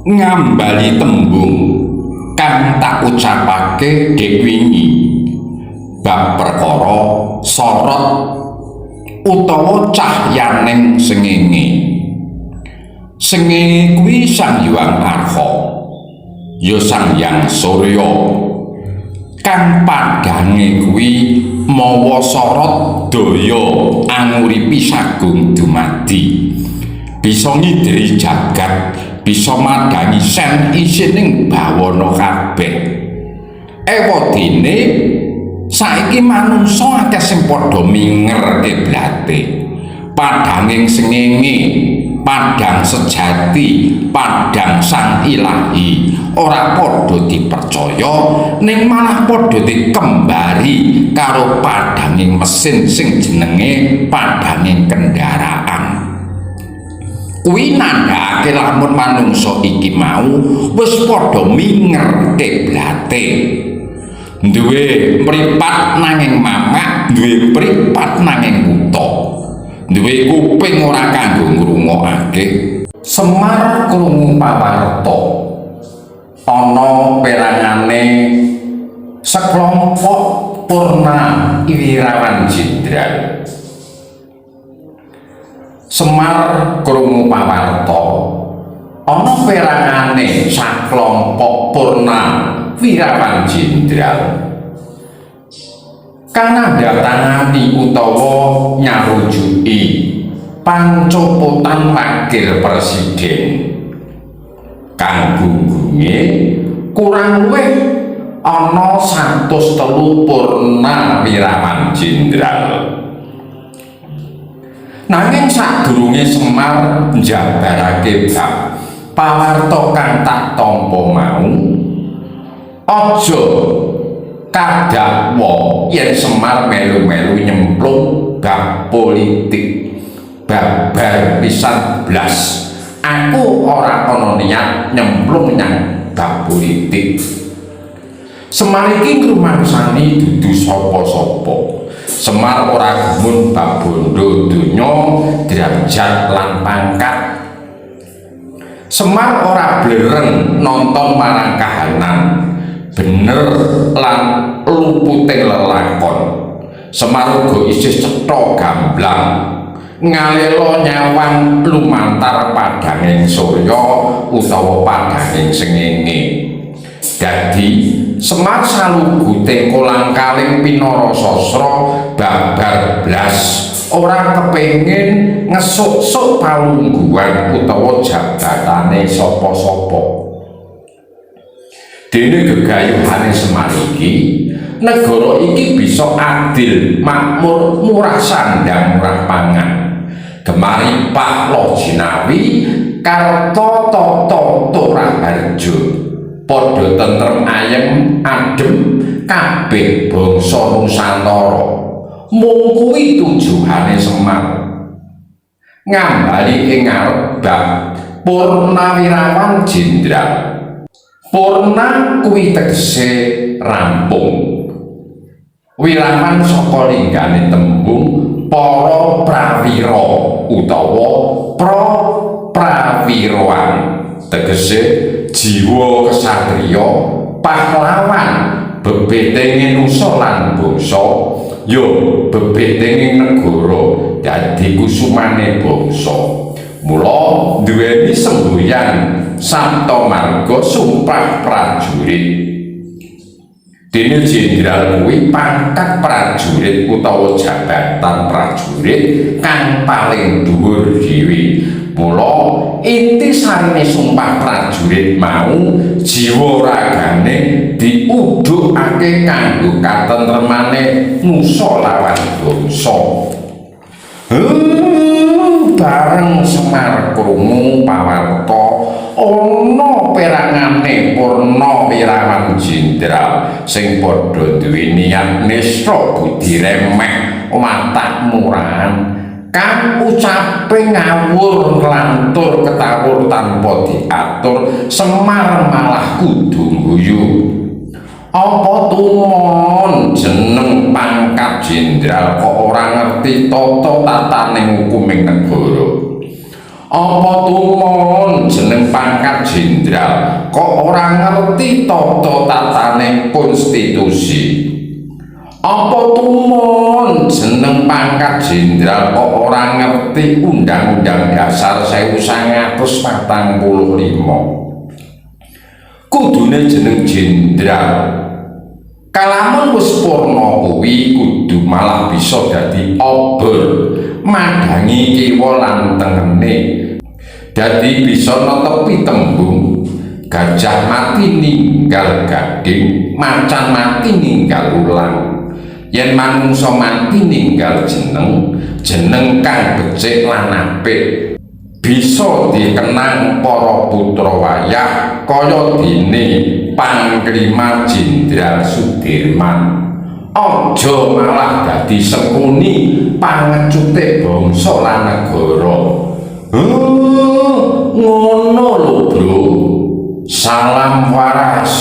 Ngambali tembung kang tak ucapake dek wingi bab perkara sorot utawa cahyaning srengenge. Srengenge kuwi Sang Hyang Arha, ya Sang Hyang Surya, kang padhange kuwi mawa sorot daya anguripi sagung dumadi, bisa ngideri jagat, bisa madhangi sen isining bawana kabeh. Ewadene saiki manungsa akeh sing padha minger kiblate. Padhanging srengenge, padhang sejati, padhang sang ilahi ora padha dipercaya, ning malah padha dikembari karo padhanging mesin sing jenenge padhanging kendaraan. Kuwi nandhakake lamun manungsa iki mau wis padha minger kiblate. Duwe mripat nanging mamak, duwe mripat nanging wuta. Duwe kuping ora kanggo ngrungokake. Semar krungu pawarta ana perangane sekelompok purna wirawan jenderal. Semar krungu pawarta ana perangane sakelompok purna wirawan jenderal kang nandhatangani utawa nyarujuki pancopotan wakil presiden kang gunggunge kurang luwih ana 103 purna wirawan jenderal. Nanging sadurunge Semar njabarake bab pawarta kang tak tampa mau, aja kadakwa yen Semar melu-melu nyemplung bab politik. Babar pisan blas, aku ora ana niat nyemplung nyang bab politik. Semar iki ngrumangsani dudu sapa-sapa. Semar ora gumun bab bondo donya, derajat lan pangkat. Semar ora blereng nonton marang kahanan bener lan luputing lelakon. Semar uga isih cetha gamblang ngalela nyawang lumantar padhanging surya utawa padhanging srengenge. Dadi Semar salugute kolang-kaling pinara sastra babar blas ora kepengin ngesuk-suk palungguhan utawa jabatane sapa-sapa. Dene gegayuhane Semar iki, negara iki bisa adil, makmur, murah sandang, murah pangan. Gemaripah loh jinawi, karta tata raharja. Padha tentrem ayem adem kabeh bangsa Nusantara. Mung kuwi tujuane Semar. Ngambali ing ngarep bab purnawirawan jenderal. Purna kuwi tegese rampung. Wirawan saka linggane tembung para prawira utawa pra prawiroan, tegese jiwa kesatriya, pahlawan, bebetenge nusa lan bangsa, ya bebetenge negara, dadi kusumane bangsa. Mula duweni semboyan Sabta Marga Sumpah Prajurit. Dene jenderal kuwi pangkat prajurit utawa jabatan prajurit kang paling dhuwur dhewe. Mula inti sarine sumpah prajurit mau jiwa ragane diudhukake kanggo katentremane nusa lawan bangsa. Bareng Semar krungu pawarta ana perangane purna wirawan jenderal sing padha duwe niat nista budi remeh watak murahan kang ucape ngawur nglantur ketawur tanpa diatur, Semar malah kudu guyu. Apa tumon jeneng pangkat jenderal kok ora ngerti tata tataning hukuming negara? Apa tumon jeneng jeneng pangkat jenderal kok ora ngerti tata tatane konstitusi? Apa tumon jeneng pangkat jenderal kok ora ngerti Undang-Undang Dasar 1945? Kudune jeneng jenderal kalamun wis purna kuwi kudu malah bisa dadi obor madangi kiwa lan tengene, dadi bisa netepi tembung "Gajah mati ninggal gading, macan mati ninggal ulang". Yen manungsa mati ninggal jeneng, jeneng kang becik lan apik, bisa dikenang para putra wayah kaya dene Panglima Jenderal Sudirman. Aja malah dadi sengkuni pangecute bangsa lan negara. Ngono lho, Bro. Salam waras.